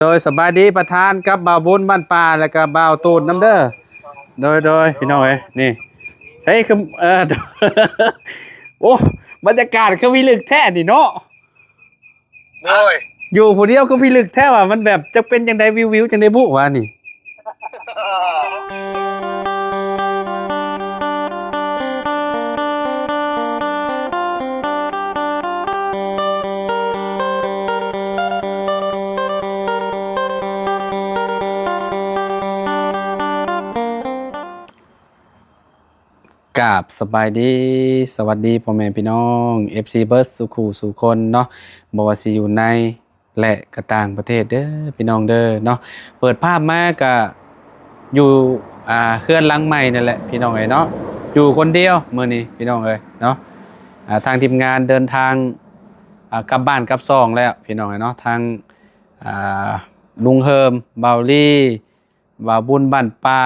ໂດຍ ສະບາຍດີປະທານກັບບ່າວບຸນບ້ານປ່າ ແລ້ວກໍບ່າວຕູນນຳເດີ. ໂດຍ ໂດຍ ພີ່ນ້ອງເອີຍ ນີ້ໃສ່ຄື ເອີ ໂອ້ ບັນຍາກາດຄືພິລຶກແທ້ນີ້ເນາະ. ໂດຍ ຢູ່ຜູ້ດຽວຄືພິລຶກແທ້ວ່າ ມັນແບບຈັກເປັນຈັ່ງໃດ ວິວໆ ຈັ່ງໃດບຸວ່ານີ້. ກາບສະບາຍດີ ສະຫວັດດີພໍ່ແມ່ພີ່ນ້ອງ ເອັຟຊີ ເບິດສູ່ຄູ່ສູ່ຄົນເນາະ ບໍ່ວ່າຊິຢູ່ໃນ ແລະ ກໍຕ່າງປະເທດເດີພີ່ນ້ອງເດີເນາະ. ເປີດພາບມາກະຢູ່ ອ່າ ເຮືອນຫຼັງໃໝ່ນັ້ນແຫຼະພີ່ນ້ອງເອີຍເນາະ ຢູ່ຄົນດຽວມື້ນີ້ພີ່ນ້ອງເອີຍເນາະ. ອ່າ ທາງທີມງານເດີນທາງ ອ່າ ກັບບ້ານກັບຊ່ອງແລ້ວພີ່ນ້ອງເອີຍເນາະ. ທາງ ອ່າ ລຸງເຮີມ ບ່າວລີ ບ່າວບຸນບ້ານປ່າ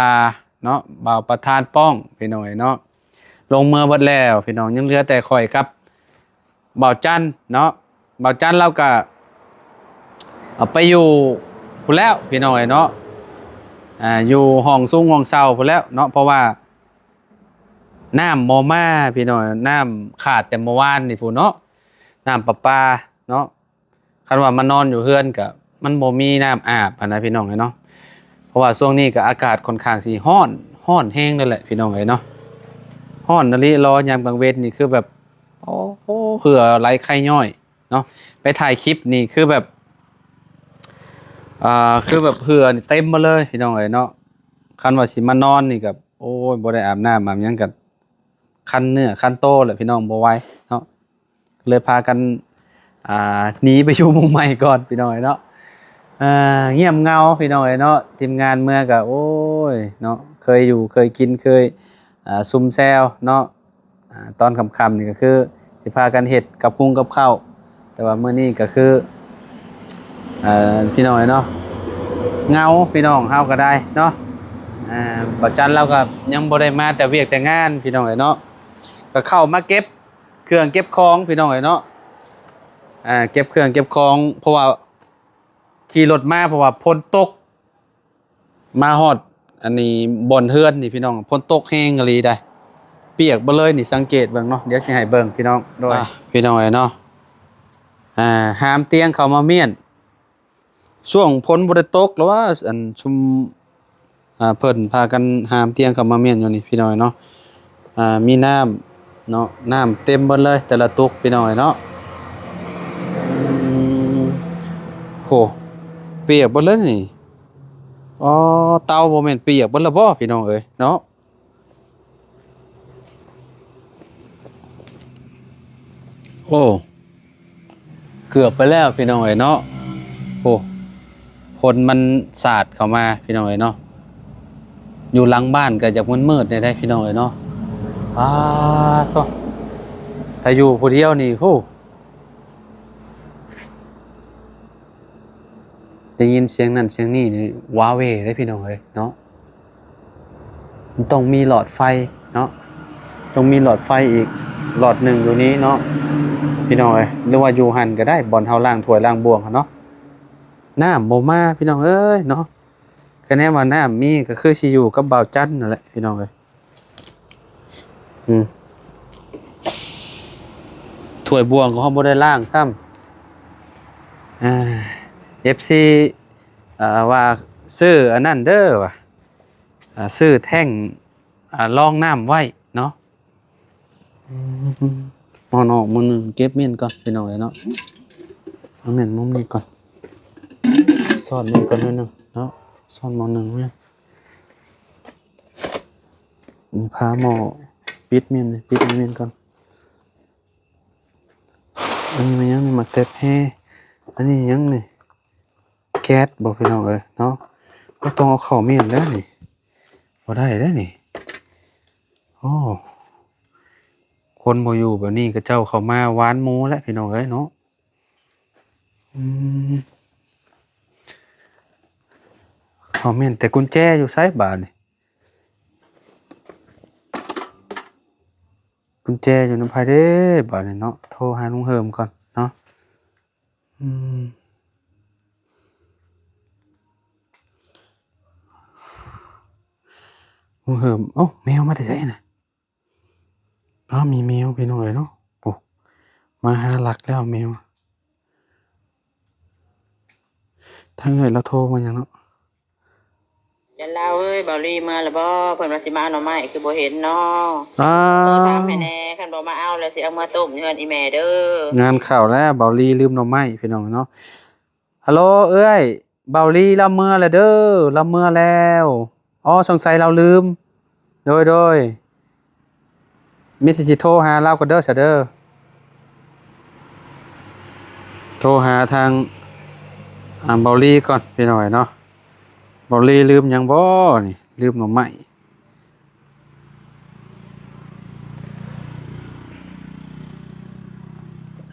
ເນາະ ບ່າວປະທານປ້ອງ ພີ່ນ້ອງເອີຍເນາະ ລົງເມືອເບິດແລ້ວພີ່ນ້ອງ. ຍັງເຫຼືອແຕ່ຂ້ອຍກັບບ່າວຈັນເນາະ. ບ່າວຈັນລາວກະ ເອົາໄປຢູ່ພຸ້ນແລ້ວພີ່ນ້ອງເອີຍເນາະ ອ່າ ຢູ່ຫ້ອງຊຸງຫ້ອງເຊົ່າພຸ້ນແລ້ວເນາະ ເພາະວ່ານ້ຳບໍ່ມາພີ່ນ້ອງ. ນ້ຳຂາດແຕ່ເມື່ອວານນີ້ພຸ້ນເນາະ ນ້ຳປະປາເນາະ. ຄັນວ່າມານອນຢູ່ເຮືອນກະ ມັນບໍ່ມີນ້ຳອາບຫັ້ນນະພີ່ນ້ອງເອີຍເນາະ. ເພາະວ່າຊ່ວງນີ້ກະອາກາດຂ້ອນຂ້າງຊິຮ້ອນ ຮ້ອນແຮງເລີຍແຫຼະພີ່ນ້ອງເອີຍເນາະ. ຮ້ອນອີ່ຫຼີ ລໍຍາມກາງເວັນນີ້ຄືແບບ ໂອ້ໂຫ ເຫື່ອໄຫຼໄຄຍ້ອຍເນາະ. ໄປຖ່າຍຄລິບນີ້ຄືແບບ ອ່າ ຄືແບບເຫື່ອນີ້ເຕັມໝົດເລີຍພີ່ນ້ອງເອີຍເນາະ. ຄັນວ່າຊິມານອນນີ້ກະ ໂອ້ຍ ບໍ່ໄດ້ອາບນ້ຳອາບຫຍັງກະ ຄັນເນື້ອຄັນໂຕແຫຼະພີ່ນ້ອງ ບໍ່ໄຫວເນາະ. ເລີຍພາກັນ ອ່າ ໜີໄປຢູ່ໝ່ອງໃໝ່ກ່ອນພີ່ນ້ອງເອີຍເນາະ. ອ່າ ງຽບເຫງົາພີ່ນ້ອງເອີຍເນາະ. ທີມງານເມືອກະ ໂອ້ຍເນາະ ເຄີຍຢູ່ເຄີຍກິນ ເຄີຍ ອ່າ ຊຸມແຊວເນາະ. ອ່າ ຕອນຄ່ຳໆນີ້ກໍຄືຊິພາກັນເຮັດກັບຫຸງກັບເຂົ້າ ແຕ່ວ່າມື້ນີ້ກໍຄື ເອີ ພີ່ນ້ອງເອີຍເນາະ ເຫງົາພີ່ນ້ອງເຮົາກໍໄດ້ເນາະ. ອ່າ ບ່າວຈັນລາວກໍຍັງບໍ່ໄດ້ມາແຕ່ວຽກແຕ່ງານພີ່ນ້ອງເອີຍເນາະ. ກໍເຂົ້າມາເກັບເຄື່ອງເກັບຂອງພີ່ນ້ອງເອີຍເນາະ. ອ່າ ເກັບເຄື່ອງເກັບຂອງ ເພາະວ່າຂີ່ລົດມາ ເພາະວ່າຝົນຕົກ ມາຮອດອັນນີ້ບ່ອນເຮືອນນີ້ພີ່ນ້ອງ ຝົນຕົກແຮງອີ່ຫຼີໃດ໋ ປຽກເບິດເລີຍນີ້. ສັງເກດເບິ່ງເນາະ ດຽວຊິໃຫ້ເບິ່ງພີ່ນ້ອງ. ໂດຍ ອ່າ ພີ່ນ້ອງເອີຍເນາະ ອ່າ ຫາມຕຽງເຂົ້າມາມ້ຽນ ຊ່ວງຝົນບໍ່ໄດ້ຕົກແລ້ວວ່າ ອັນຊຸມ ອ່າ ເພິ່ນພາກັນຫາມຕຽງເຂົ້າມາມ້ຽນຢູ່ນີ້ພີ່ນ້ອງເນາະ. ອ່າ ມີນ້ຳເນາະ ນ້ຳເຕັມເບິດເລີຍແຕ່ລະຕຸກພີ່ນ້ອງເນາະ. ອືມ ໂຫ ປຽກເບິດເລີຍນີ້. ອໍ ເຕົາບໍ່ແມ່ນປຽກເບິດລະບໍ່ພີ່ນ້ອງເອີຍເນາະ. ໂອ້ ເກືອບໄປແລ້ວພີ່ນ້ອງເອີຍເນາະ. ໂອ້ ຝົນມັນສາດເຂົ້າມາພີ່ນ້ອງເອີຍເນາະ. ຢູ່ຫຼັງບ້ານກໍຢາກມືດໆແດ່ໄດ໋ພີ່ນ້ອງເອີຍເນາະ. ປາໂທ້ ຖ້າຢູ່ຜູ້ດຽວນີ້ ໂອ້ ໄດ້ຍິນສຽງນັ້ນສຽງນີ້ນີ້ ຫວາເຫວເດ້ພີ່ນ້ອງເອີຍເນາະ. ມັນຕ້ອງມີຫຼອດໄຟເນາະ ຕ້ອງມີຫຼອດໄຟອີກຫຼອດໜຶ່ງຢູ່ນີ້ເນາະພີ່ນ້ອງເອີຍ. ຫຼືວ່າຢູ່ຫັ້ນກໍໄດ້ ບ່ອນເຮົາລ້າງຖ້ວຍລ້າງບ່ວງຫັ້ນເນາະ. ນ້ຳບໍ່ມາພີ່ນ້ອງເອີຍເນາະ. ຄະແນນວ່ານ້ຳມີກໍຄືຊິຢູ່ກັບບ່າວຈັນນັ້ນແຫຼະພີ່ນ້ອງເອີຍ. ອືມ ຖ້ວຍບ່ວງກໍເຮົາບໍ່ໄດ້ລ້າງຊ້ຳ. ອ່າ ເອັຟຊີ ອ່າ ວ່າຊື້ອັນນັ້ນເດີວ່າ ອ່າ ຊື້ແທ້ງ ອ່າ ລອງນ້ຳໄວ້ເນາະ. ອືມ ໝໍ້ນອກໝໍ້ໜຶ່ງ ເກັບມ້ຽນກ່ອນພີ່ນ້ອງເອີຍເນາະ. ເອົາມ້ຽນມຸມນີ້ກ່ອນ ຊ້ອນນີ້ກ່ອນໜ້ອຍໜຶ່ງເນາະ ຊ້ອນໝໍ້ໜຶ່ງແມ່ນ. ນີ້ພາໝໍ້ປິດມ້ຽນ ປິດມ້ຽນກ່ອນ. ອັນນີ້ແມ່ນຫຍັງນີ້? ໝາກແຕບແຮ່. ອັນນີ້ຫຍັງນີ້? ແກັດບໍ່ພີ່ນ້ອງເອີຍເນາະ? ບໍ່ຕ້ອງເອົາເຂົ້າມ້ຽນແລ້ວນີ້ ບໍ່ໄດ້ແລ້ວນີ້. ໂອ້ ຄົນບໍ່ຢູ່ແບບນີ້ ເຂົາເຈົ້າເຂົ້າມາຫວານໝູແລ້ວພີ່ນ້ອງເອີຍເນາະ. ອືມ ເອົາ ແມ່ນແຕ່ກຸນແຈຢູ່ໃສບາດນີ້? ກຸນແຈຢູ່ນຳໃຜເດ້ບາດນີ້ເນາະ? ໂທຫາລຸງເຮີມກ່ອນເນາະ. ອືມ. ເຮີ້ມ ໂອ້ ແມວມາແຕ່ໃສນະ? ອ້າວ ມີແມວພີ່ນ້ອງເອີຍເນາະ. ໂອ້ ມາຫາລັກແລ້ວແມວ. ທາງເອື້ອຍລາວໂທມາຫຍັງເນາະ? ຈັນລາວເອີຍ ເບົາລີເມືອລະບໍ່? ເພິ່ນວ່າຊິມາເອົາໜໍ່ໄມ້ ຄືບໍ່ເຫັນເນາະ. ອ້າວ ໂທຖາມໃຫ້ແດ່ ຄັນບໍ່ມາເອົາແລ້ວຊິເອົາເມືອຕົ້ມຢູ່ເຮືອນອີ່ແມ່ເດີ. ງານເຂົ້າແລ້ວ ເບົາລີລືມໜໍ່ໄມ້ ພີ່ນ້ອງເນາະ. ຮັລໂຫຼ ເອື້ອຍ ເບົາລີລາວເມືອແລ້ວເດີ ລາວເມືອແລ້ວ. ອໍ ສົງໄສລາວລືມ. ໂດຍ ໂດຍ ມີແຕ່ຊິໂທຫາລາວກ່ອນເດີ ຊະເດີ. ໂທຫາທາງ ອ່າ ເບົາລີກ່ອນ ພີ່ນ້ອງເນາະ. ເບົາລີລືມຫຍັງບໍ່ນີ້? ລືມໜໍ່ໄມ້.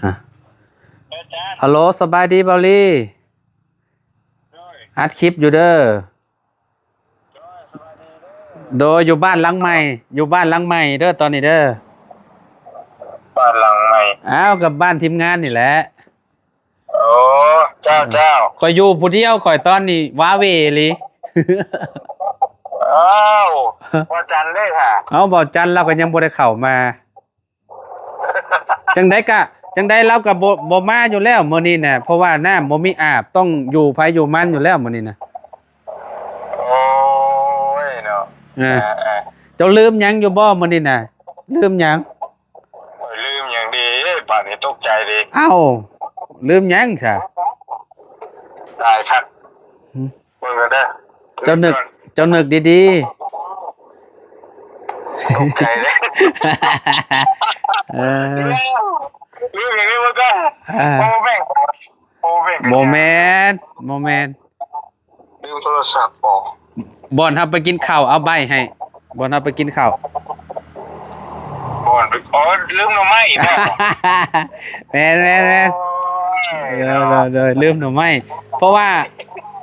ຮະ ຮັລໂຫຼ ສະບາຍດີເບົາລີ. ອັດຄລິບຢູ່ເດີ. ໂດຍ ຢູ່ບ້ານຫຼັງໃໝ່ ຢູ່ບ້ານຫຼັງໃໝ່ເດີຕອນນີ້ເດີ. ບ້ານຫຼັງໃໝ່? ອ້າວ ກັບບ້ານທີມງານນີ້ແຫຼະ. ໂອ້ ເຈົ້າ ເຈົ້າ. ຂ້ອຍຢູ່ຜູ້ດຽວ ຂ້ອຍຕອນນີ້ວ້າເຫວອີ່ຫຼີ. ອ້າວ ບໍ່ຈັນເດ້ຫະ? ເອົ້າ ບໍ່ຈັນລາວກໍຍັງບໍ່ໄດ້ເຂົ້າມາ. ຈັ່ງໃດກະ ຈັ່ງໃດລາວກະບໍ່ ບໍ່ມາຢູ່ແລ້ວມື້ນີ້ນະ ເພາະວ່ານ້ຳບໍ່ມີອາບ ຕ້ອງຢູ່ໃຜຢູ່ມັນຢູ່ແລ້ວມື້ນີ້ນະ. ໂອ້ຍເນາະ. ເອີ ເອີ ເຈົ້າລືມຫຍັງຢູ່ບໍ່ມື້ນີ້ນະ? ລືມຫຍັງ? ຂ້ອຍລືມຫຍັງເດ ປານນີ້ຕົກໃຈເດ. ເອົ້າ ລືມຫຍັງຊະ? ຕາຍຄັກ. ຫຶ? ເບິ່ງກັນເດີ. ເຈົ້ານຶກ ເຈົ້ານຶກດີໆ. ຕົກໃຈເດ້. ເອີ ລືມຫຍັງນີ້ເບິ່ງກ່ອນ. ອ່າ ໂປແບັກ ໂປແບັກ ບໍ່ແມ່ນ ບໍ່ແມ່ນ. ລືມໂທລະສັບບໍ? ບ່ອນເຮົາໄປກິນເຂົ້າ ເອົາໃບ້ໃຫ້. ບ່ອນເຮົາໄປກິນເຂົ້າ. ບ່ອນໄປ ອໍ ລືມໜໍ່ໄມ້ບໍ? ແມ່ນ ແມ່ນ ແມ່ນ. ໂອ້ຍ ໂດຍ ເນາະ ໂດຍ ໂດຍ ລືມໜໍ່ໄມ້. ເພາະວ່າ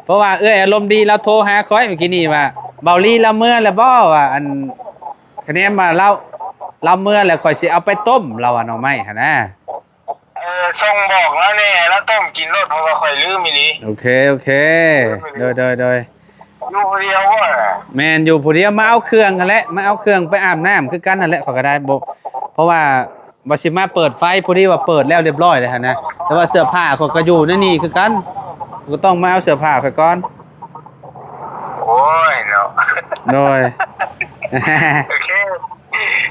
ເພາະວ່າເອື້ອຍອາລົມດີລາວໂທຫາຂ້ອຍມື້ກີ້ນີ້ວ່າ ເບົາລີລາວເມືອແລ້ວບໍ? ວ່າ ອັນ ຄະແນນວ່າລາວ ລາວເມືອແລ້ວ ຂ້ອຍຊິເອົາໄປຕົ້ມ ລາວວ່າໜໍ່ໄມ້ຫັ້ນນະ. ເອີ ສົ່ງບອກລາວແດ່ ລາວຕົ້ມກິນໂລດ ເພາະວ່າຂ້ອຍລືມອີ່ຫຼີ. ໂອເຄ ໂອເຄ. ລືມອີ່ຫຼີ. ໂດຍ ໂດຍ ໂດຍ. ຢູ່ຜູ້ດຽວບໍ? ແມ່ນ ຢູ່ຜູ້ດຽວ. ມາເອົາເຄື່ອງຫັ້ນແຫຼະ ມາເອົາເຄື່ອງໄປອາບນ້ຳຄືກັນຫັ້ນແຫຼະ. ຂ້ອຍກໍໄດ້ບໍ່ ເພາະວ່າ ວ່າຊິມາເປີດໄຟ ພໍດີວ່າເປີດແລ້ວລຽບຮ້ອຍແລ້ວຫັ້ນນະ ແຕ່ວ່າເສື້ອຜ້າຂ້ອຍກໍຢູ່ໃນນີ້ຄືກັນ ກໍຕ້ອງມາເອົາເສື້ອຜ້າຂ້ອຍກ່ອນ. ໂອ້ຍເນາະ. ໂດຍ. ໂອເຄ.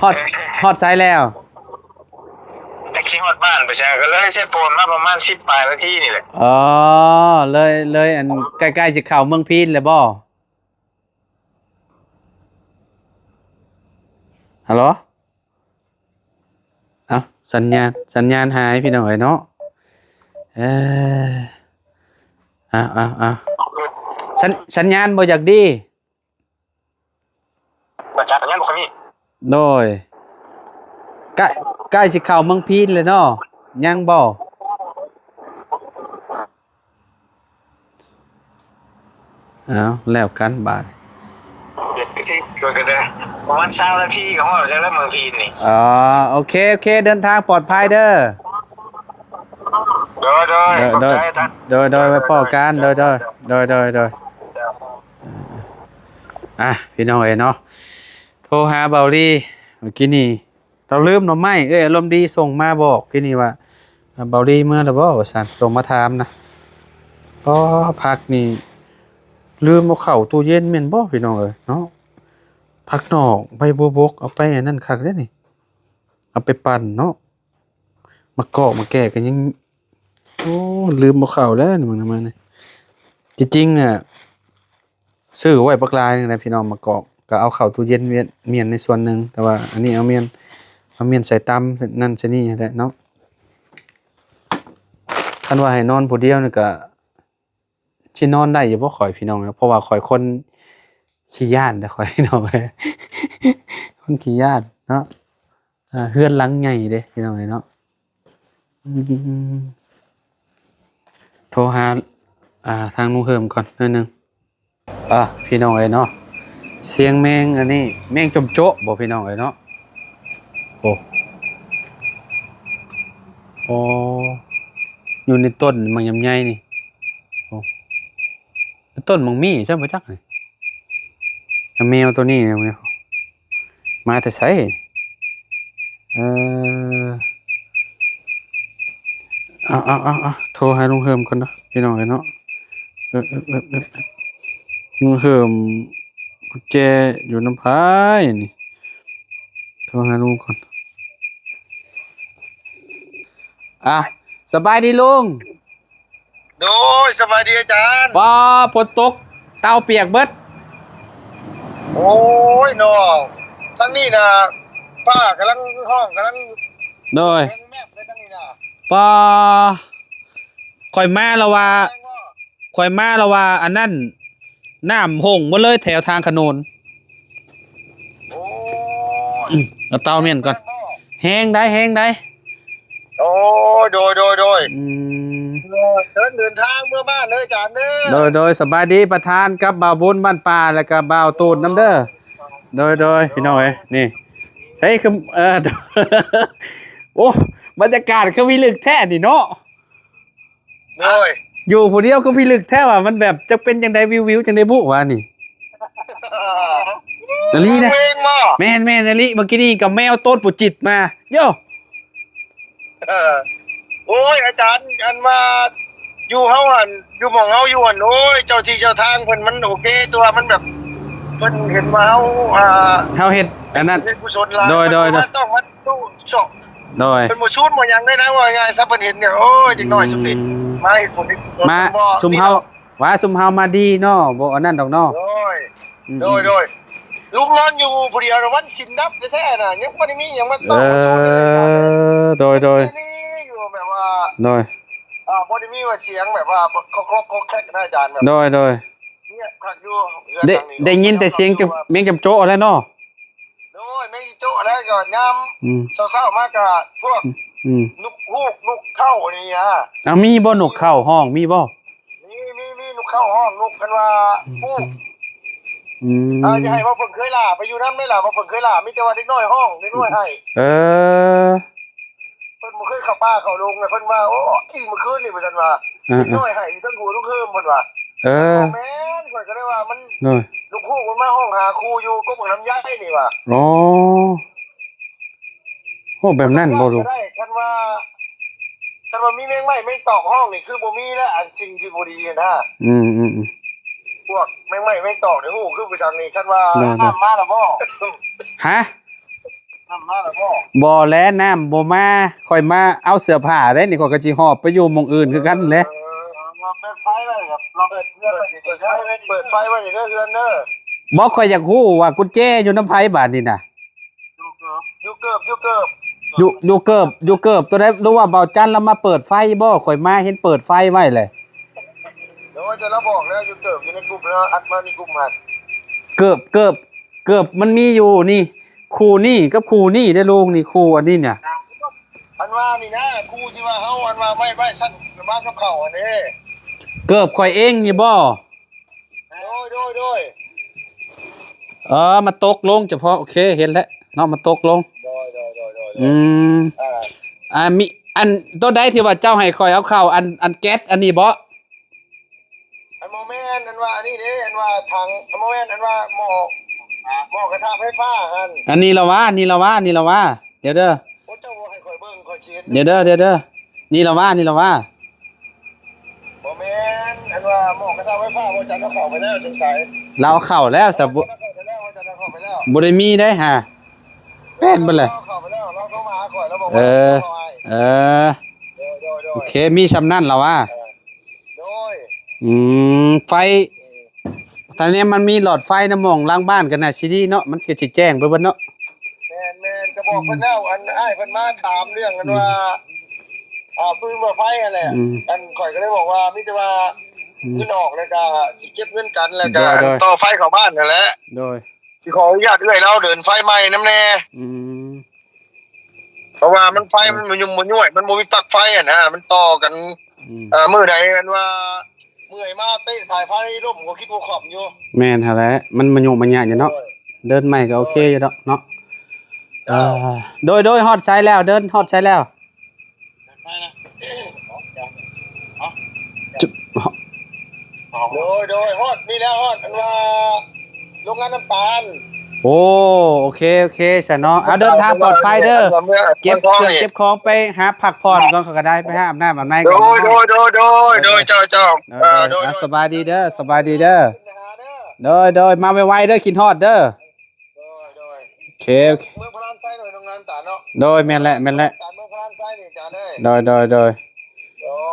ຮອດ ຮອດໃສແລ້ວ? ຈັກຊິຮອດບ້ານໄປໃສ ກໍເລີຍໃຊ້ໂຟນມາປະມານສິບປາຍນາທີນີ້ແຫຼະ. ອໍ ເລີຍ ເລີຍ ອັນ ໃກ້ໆຊິເຂົ້າເມືອງພີນແລ້ວບໍ? ຮັລໂຫຼ? ເອົ້າ ສັນຍານ ສັນຍານຫາຍພີ່ນ້ອງເອີຍເນາະ. ເອີ ເອົາ ເອົາ ເອົາ ສັນ ສັນຍານບໍ່ຢາກດີ. ບໍ່ຈັກ ສັນຍານບໍ່ຄ່ອຍມີ. ໂດຍ. ໃກ້ ໃກ້ຊິເຂົ້າເມືອງພີນແລ້ວເນາະ ຍັງບໍ່? ເອົາ ແລ້ວກັນບາດ. ປະມານຊາວນາທີກໍຮອດແລ້ວເມືອງພີນນີ້. ອໍ ໂອເຄ ໂອເຄ ເດີນທາງປອດໄພເດີ. ໂດຍ ໂດຍ ເອີ ຂອບໃຈທ່ານ. ໂດຍ ໂດຍ ໄວ້ພໍ້ກັນ. ໂດຍ ໂດຍ ໂດຍ ໂດຍ ໂດຍ. ອ່າ ພີ່ນ້ອງເອີຍເນາະ ໂທຫາເບົາລີມື້ກີ້ນີ້ ລາວລືມໜໍ່ໄມ້ ເອື້ອຍອາລົມດີສົ່ງມາບອກກີ້ນີ້ວ່າ ເບົາລີເມືອແລ້ວບໍ່ ວ່າຊັ້ນ ສົ່ງມາຖາມນະ. ອໍ ຜັກນີ້ລືມເອົາເຂົ້າຕູ້ເຢັນແມ່ນບໍ່ ພີ່ນ້ອງເອີຍເນາະ. ຜັກໜອກ ໃບບົວບົກ ເອົາໄປອັນນັ້ນຄັກເດ້ນີ້ ເອົາໄປປັ່ນເນາະ. ໝາກກອກໝາກແກກກໍຍັງ ໂອ້ ລືມບໍ່ເຂົ້າແລ້ວນີ້ ເບິ່ງນຳມານີ້. ທີ່ຈິງນະ ຊື້ໄວ້ບັກຫຼາຍໜຶ່ງນະພີ່ນ້ອງ ໝາກກອກ ກໍເອົາເຂົ້າຕູ້ເຢັນ ວຽນ ມ້ຽນໃນສ່ວນໜຶ່ງ ແຕ່ວ່າອັນນີ້ເອົາມ້ຽນ ເອົາມ້ຽນໃສ່ຕຳນັ້ນໃສ່ນີ້ແຫຼະເນາະ. ຄັນວ່າໃຫ້ນອນຜູ້ດຽວນີ້ກໍ ຊິນອນໄດ້ຢູ່ບໍ່ຂ້ອຍພີ່ນ້ອງ? ເພາະວ່າຂ້ອຍຄົນຂີ້ຢ້ານເດ້ຂ້ອຍ ພີ່ນ້ອງເອີຍ ຄົນຂີ້ຢ້ານເນາະ. ອ່າ ເຮືອນຫຼັງໃຫຍ່ເດ້ພີ່ນ້ອງເອີຍເນາະ. ອືມ ໂທຫາ ອ່າ ທາງລຸງເຮີມກ່ອນໜ້ອຍໜຶ່ງ. ອ່າ ພີ່ນ້ອງເອີຍເນາະ ສຽງແມງອັນນີ້ ແມງຈົມໂຈະບໍ່ພີ່ນ້ອງເອີຍເນາະ. ໂອ້ ໂອ້ ຢູ່ໃນຕົ້ນໝາກຍຳໃຫຍ່ນີ້. ໂອ້ ຕົ້ນໝາກມີ້ຊັ້ນບໍ່ຈັກນີ້. ແມວໂຕນີ້ ມາແຕ່ໃສ? ເອີ ເອົາໆໆໆ ໂທຫາລຸງເຮີມກ່ອນເນາະ ພີ່ນ້ອງເອີຍເນາະ. ເອີໆໆ ລຸງເຮີມ ກຸນແຈຢູ່ນຳໃຜນີ້? ໂທຫາລຸງກ່ອນ. ອ່ະ ສະບາຍດີລຸງ. ໂດຍ ສະບາຍດີອາຈານ. ປ້າ ຝົນຕົກ ເຕົ່າປຽກເບິດ. ໂອ້ຍເນາະ ທາງນີ້ນະ ຟ້າກຳລັງຮ້ອງ ກຳລັງ ໂດຍ ແມບເລີຍທາງນີ້ນະ. ປ້າ ຂ້ອຍມາລະວ່າ ແມ່ນບໍ່? ຂ້ອຍມາລະວ່າອັນນັ້ນ ນ້ຳຫົ່ງໝົດເລີຍແຖວທາງຂະໜົນ. ໂອ້ຍ ອືມ ເອົາເຕົາແມ່ນກ່ອນ. ແຮງໄດ໋ ແຮງໄດ໋. ໂອ້ຍ ໂດຍ ໂດຍ ໂດຍ. ອືມ ເດີນ ເດີນທາງເມືອບ້ານເດີອາຈານເດີ. ໂດຍ ໂດຍ ສະບາຍດີປະທານກັບບ່າວບຸນບ້ານປ່າ ແລ້ວກະບ່າວຕູນນຳເດີ. ໂດຍ ໂດຍ ພີ່ນ້ອງເອີຍ ນີ້ ໃສຄື ເອີ ໂອ້ ບັນຍາກາດຄືພິລຶກແທ້ນີ້ເນາະ. ໂດຍ ຢູ່ຜູ້ດຽວຄືພິລຶກແທ້ວ່າ ມັນແບບຈັກເປັນຈັ່ງໃດ ວິວໆ ຈັ່ງໃດບຸວ່ານີ້. ອີ່ຫຼີນະ ແມ່ນໆ ອີ່ຫຼີ. ເມື່ອກີ້ນີ້ກໍແມວໂຕດປູຈິດມາ ໂຢ. ເອີ ໂອ້ຍ ອາຈານ ອັນວ່າຢູ່ເຮົາຫັ້ນ ຢູ່ໝ່ອງເຮົາຢູ່ຫັ້ນ ໂອ້ຍ ເຈົ້າທີ່ເຈົ້າທາງເພິ່ນມັນໂອເຄ ແຕ່ວ່າມັນແບບ ເພິ່ນເຫັນວ່າເຮົາ ອ່າ ເຮົາເຮັດອັນນັ້ນ ເຮັດກຸສົນຫຼາຍ ໂດຍ ໂດຍ ເພິ່ນວ່າຕ້ອງມາ ໂດຍ ເພິ່ນບໍ່ຊູນບໍ່ຫຍັງເລີຍນະ ເວົ້າງ່າຍໆຊະ ເພິ່ນເຫັນນີ້ ໂອ້ຍ ເດັກນ້ອຍຊຸມນີ້ ອືມ ມາເຮັດບຸນເຮັດກຸສົນ ມາ ຊຸມເຮົາ ວ່າຊຸມເຮົາມາດີເນາະ ບໍ່ອັນນັ້ນດອກເນາະ. ໂດຍ ອືມ ໂດຍ ໂດຍ ລຸງນອນຢູ່ຜູ້ດຽວນະ ວັນສິນດັບແທ້ໆນະ ຍັງບໍ່ໄດ້ມີຫຍັງມາຕ້ອງ ເອີ ມາໂຈນເລີຍ. ໂດຍ ໂດຍ ນີ້ຢູ່ແບບວ່າ ໂດຍ ອ່າ ບໍ່ໄດ້ມີວ່າສຽງແບບວ່າຄອກໆແຄກນະອາຈານ ແບບ ໂດຍ ໂດຍ ງຽບຄັກຢູ່ເຮືອນຫຼັງນີ້ ໄດ້ຍິນແຕ່ສຽງແມງຈຳໂຈະແລ້ວເນາະ. ໂດຍ ແມ່ນໂຈະແລ້ວກໍຍາມ ອືມ ເຊົ້າໆມາກໍພວກ ອືມ ນົກຮູ້ ນົກເຂົານີ້ນະ. ເອົາ ມີບໍ່ນົກເຂົາຮ້ອງ ມີບໍ່? ມີ ມີ ມີນົກເຂົາຮ້ອງ ນົກ ຄັນວ່າ ອືມ ຮູ້ ອືມ ເອີ ຢ່າໃຫ້ວ່າເພິ່ນເຄີຍຫຼ້າ ໄປຢູ່ນຳໄດ້ລະ ວ່າເພິ່ນເຄີຍຫຼ້າ ມີແຕ່ວ່າເດັກນ້ອຍຮ້ອງ ເດັກນ້ອຍໄຫ້. ເອີ ເພິ່ນບໍ່ເຄີຍເຂົ້າປ່າເຂົ້າດົງເລີຍ ເພິ່ນວ່າ ໂອ້ຍ ມື້ຄືນນີ້ ວ່າຊັ້ນວ່າ ເອີ ເດັກນ້ອຍໄຫ້ຢູ່ເທິງຫົວເທິງເຮີມ ເພິ່ນວ່າ. ເອີ ແມ່ນ ຂ້ອຍກໍເລີຍວ່າມັນ ໂດຍ ລູກຮູ້ເພິ່ນມາຮ້ອງຫາຄູຢູ່ກົກບັກລຳໄຍນີ້ວ່າ. ອໍ ໂອ້ ແບບນັ້ນບໍ່ລຸງ? ຄັນວ່າ ຄັນວ່າມີແມງໄມ້ແມງຕອກຮ້ອງນີ້ ຄືບໍ່ມີແລ້ວ ອັນສິ່ງທີ່ບໍ່ດີຫັ້ນນະ. ອືມໆໆ ພວກແມງໄມ້ແມງຕອກນີ້ ຮູ້ຄືຜູ້ຊ່າງນີ້ ຄັນວ່າ ໂດຍ ໂດຍ ນ້ຳມາແລ້ວບໍ່? ຮະ? ນ້ຳມາແລ້ວບໍ່? ບໍ່ແຫຼະ ນ້ຳບໍ່ມາ ຂ້ອຍມາເອົາເສື້ອຜ້າເດ້ນີ້ ຂ້ອຍກໍຊິຫອບໄປຢູ່ໝ່ອງອື່ນຄືກັນແຫຼະ. ເອີ ເປີດໄຟໄວ້ ເປີດເຮືອນໄວ້ ເປີດໄຟໄວ້ເດີ ເຮືອນເດີ. ບໍ່ ຂ້ອຍຢາກຮູ້ວ່າກຸນແຈຢູ່ນຳໃຜບາດນີ້ນະ? ຢູ່ເກີບ ຢູ່ເກີບ ຢູ່ເກີບ ຢູ່ ຢູ່ເກີບ ຢູ່ເກີບໂຕໃດ? ຫຼືວ່າບ່າວຈັນລາວມາເປີດໄຟບໍ່? ຂ້ອຍມາເຫັນເປີດໄຟໄວ້ແຫຼະ. ໂດຍ ແຕ່ລາວບອກແລ້ວ ຢູ່ເກີບ ຢູ່ໃນກຸ່ມ ລາວອັດມາໃນກຸ່ມຫັ້ນ. ເກີບ ເກີບ ເກີບມັນມີຢູ່ນີ້ ຄູ່ນີ້ກັບຄູ່ນີ້ເດ້ລຸງ ນີ້ຄູ່ອັນນີ້ນະ. ອັນວ່ານີ້ນະ ຄູ່ທີ່ວ່າເຮົາ ອັນວ່າໄມ້ ໄມ້ຊັ້ນມາກັບເຂົາຫັ້ນເດ້. ເກີບຂ້ອຍເອງນີ້ບໍ່? ໂດຍ ໂດຍ ໂດຍ. ເອີ ມາຕົກລົງສະເພາະ ໂອເຄ ເຫັນແລ້ວເນາະ ມາຕົກລົງ. ໂດຍ ໂດຍ ໂດຍ ໂດຍ ໂດຍ. ອືມ ອ່າ ອ່າ ມີ ອັນ ໂຕໃດທີ່ວ່າເຈົ້າໃຫ້ຂ້ອຍເອົາເຂົ້າ ອັນ ອັນແກັສອັນນີ້ບໍ່? ອັນບໍ່ແມ່ນ ອັນວ່າອັນນີ້ເດ້ ອັນວ່າຖັງ ອັນບໍ່ແມ່ນ ອັນວ່າໝໍ້ ໝໍ້ກະທະໄຟຟ້າຫັ້ນ. ອັນນີ້ລະຫວາ ນີ້ລະຫວາ ນີ້ລະຫວາ. ດຽວເດີ ໂອ້ ເຈົ້າບໍ່ໃຫ້ຂ້ອຍເບິ່ງ ຂ້ອຍຊິເຮັດ. ດຽວເດີ ດຽວເດີ ນີ້ລະຫວາ ນີ້ລະຫວາ. ບໍ່ແມ່ນ ອັນວ່າໝໍ້ກະທະໄຟຟ້າ ບໍ່ຈັນເອົາເຂົ້າໄປແລ້ວ ສົງໄສ. ລາວເອົາເຂົ້າແລ້ວຊະ ບໍ່ ເອົາເຂົ້າໄປແລ້ວ ບໍ່ຈັນເອົາເຂົ້າໄປແລ້ວ. ບໍ່ໄດ້ມີໄດ໋ຫາ ແປນເບິດແຫຼະ. ລາວເອົາເຂົ້າໄປແລ້ວ ລາວໂທມາຫາຂ້ອຍ ລາວບອກວ່າ ເອີ ເອົາເຂົ້າໃຫ້. ເອີ ໂດຍ ໂດຍ ໂດຍ. ໂອເຄ ມີຊ່ຳນັ້ນລະຫວາ. ເອີ ໂດຍ. ອືມ ໄຟ ອືມ ຖ້າແນວມັນມີຫຼອດໄຟນຳໝ່ອງຫຼັງບ້ານກໍໜ້າຊິດີເນາະ ມັນກໍຊິແຈ້ງໄປເບິດເນາະ. ແມ່ນໆ ກໍບອກເພິ່ນແລ້ວ ອືມ ອັນອ້າຍເພິ່ນມາຖາມເລື່ອງ ອືມ ອັນວ່າ ອ່າ ຟືນໝໍ້ໄຟຫັ້ນແຫຼະ. ອືມ ອັນຂ້ອຍກໍເລີຍບອກວ່າມີແຕ່ວ່າ ອືມ ເງິນອອກ ແລ້ວກໍຊິເກັບເງິນກັນ ແລ້ວກໍ ໂດຍ ໂດຍ ຕໍ່ໄຟເຂົ້າບ້ານຫັ້ນແຫຼະ. ໂດຍ. ຊິຂໍອະນຸຍາດເອື້ອຍລາວເດີນໄຟໃໝ່ນຳແດ່. ອືມ ເພາະວ່າມັນ ໄຟມັນ ອືມ ມາຫຍຸ້ມມາຍ້ວຍ ມັນບໍ່ມີປັກໄຟຫັ້ນນະ ມັນຕໍ່ກັນ. ອືມ ເອີ ມື້ໃດອັນວ່າເມື່ອຍມາເຕະສາຍໄຟລົ້ມ ກໍຄິດບໍ່ຂອບຢູ່. ແມ່ນຫັ້ນແຫຼະ ມັນມາຫຍຸ້ງມາຍາກຢູ່ເນາະ. ໂດຍ ເດີນໃໝ່ກໍໂອເຄຢູ່ດອກເນາະ. ໂດຍ ເອີ ໂດຍ ໂດຍ ຮອດໃສແລ້ວ ເດີນຮອດໃສແລ້ວ? ໂດຍ ໂດຍ ຮອດນີ້ແລ້ວ ຮອດອັນວ່າໂຮງງານນ້ຳຕານ. ໂອ້ ໂອເຄ ໂອເຄຊະເນາະ. ເອົາ ເດີນທາງປອດໄພເດີ. ເກັບເຄື່ອງເກັບຂອງໄປຫາພັກຜ່ອນກ່ອນ ຂ້ອຍກໍໄດ້ໄປຫາອາບນ້ຳອາບໃນ ໂດ ກ່ອນ. ໂດຍ ໂດຍ ໂດຍ ໂດຍ ເຈົ້າ ເຈົ້າ. ໂດຍ ເອີ ໂດຍ ເອົາ ໂດຍ ສະບາຍດີເດີ ສະບາຍດີເດີ. ໂດຍ ໂດຍ ມາໄວໆເດີ ຄິດຮອດເດີ. ໂດຍ ໂດຍ ໂອເຄ ໂອເຄ ເມືອງພະລານໄຊເນາະ ໂຮງງານຕານເນາະ. ໂດຍ ແມ່ນແຫຼະ ແມ່ນແຫຼະ. ຕານເມືອງພະລານໄຊນີ້ ຈານເອີຍ. ໂດຍ ໂດຍ ໂດຍ ໂດຍ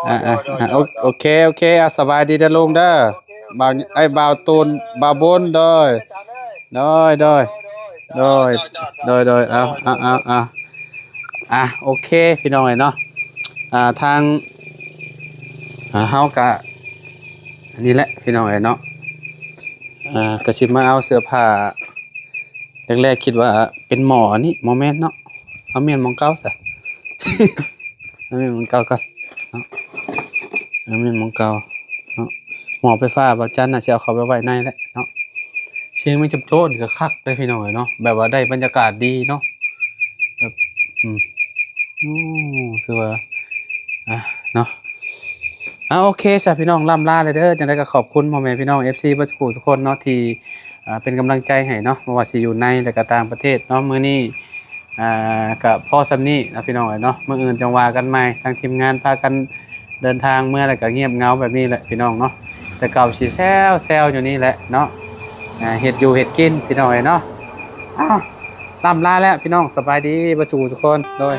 ອ່າ ໂດຍ ອ່າ ໂດຍ ອ່າ ໂອ ໂອເຄ ໂອເຄ ອ່າ ສະບາຍດີເດີລຸງເດີ. ໂອເຄ ໂອເຄ ບ່າວ ໂດຍ ເອີຍ ບ່າວຕູນ ໂດຍ ເອີຍ ເດີ ຈານເອີຍ. ໂດຍ ໂດຍ ໂດຍ ໂດຍ ເຈົ້າ ເຈົ້າ ເຈົ້າ ໂດຍ ໂດຍ ເອົາ ໂດຍ ເອົາ ເອົາ ເອົາ ອ່າ ໂອເຄ ພີ່ນ້ອງເອີຍເນາະ. ອ່າ ທາງ ອ່າ ເຮົາກະ ອັນນີ້ແຫຼະ ພີ່ນ້ອງເອີຍເນາະ. ອ່າ ກະຊິມາເອົາເສື້ອຜ້າ ແລກໆຄິດວ່າເປັນໝໍ້ອັນນີ້ ບໍ່ແມ່ນເນາະ. ເອົາ ແມ່ນໝ່ອງເກົ່າຊະ ເອົາ ແມ່ນໝ່ອງເກົ່າກ່ອນເນາະ. ເອົາ ແມ່ນໝ່ອງເກົ່າເນາະ. ໝໍ້ໄຟຟ້າ ບ່າວຈັນນະຊິເອົາເຂົ້າໄປໄວ້ໃນແຫຼະເນາະ. ສຽງແມງໂຈນກໍຄັກເດ້ ພີ່ນ້ອງເອີຍເນາະ ແບບວ່າໄດ້ບັນຍາກາດດີເນາະ ແບບ ອືມ ໂອ້ ຄືວ່າ ອ່າ ເນາະ. ອ່າ ໂອເຄຊະ ພີ່ນ້ອງ ລ່ຳລາເລີຍເດີ. ຈັ່ງໃດກໍຂອບຄຸນພໍ່ແມ່ພີ່ນ້ອງ ເອັຟຊີ ເບິດທຸກຜູ້ທຸກຄົນເນາະ ທີ່ ອ່າ ເປັນກຳລັງໃຈໃຫ້ເນາະ ບໍ່ວ່າຊິຢູ່ໃນ ແລະ ກໍຕ່າງປະເທດເນາະ. ມື້ນີ້ ອ່າ ກໍພໍສ່ຳນີ້ເນາະ ພີ່ນ້ອງເອີຍເນາະ. ມື້ອື່ນຈັ່ງວ່າກັນໃໝ່ ທາງທີມງານພາກັນເດີນທາງເມືອ ແລ້ວກໍງຽບເຫງົາແບບນີ້ແຫຼະ ພີ່ນ້ອງເນາະ. ແຕ່ເກົ່າຊິແຊວໆຢູ່ນີ້ແຫຼະເນາະ ອ່າ ເຮັດຢູ່ເຮັດກິນ ພີ່ນ້ອງເອີຍເນາະ. ອ້າວ ລ່ຳລາແລ້ວ ພີ່ນ້ອງ ສະບາຍດີເບິດສູ່ທຸກຄົນ ໂດຍ.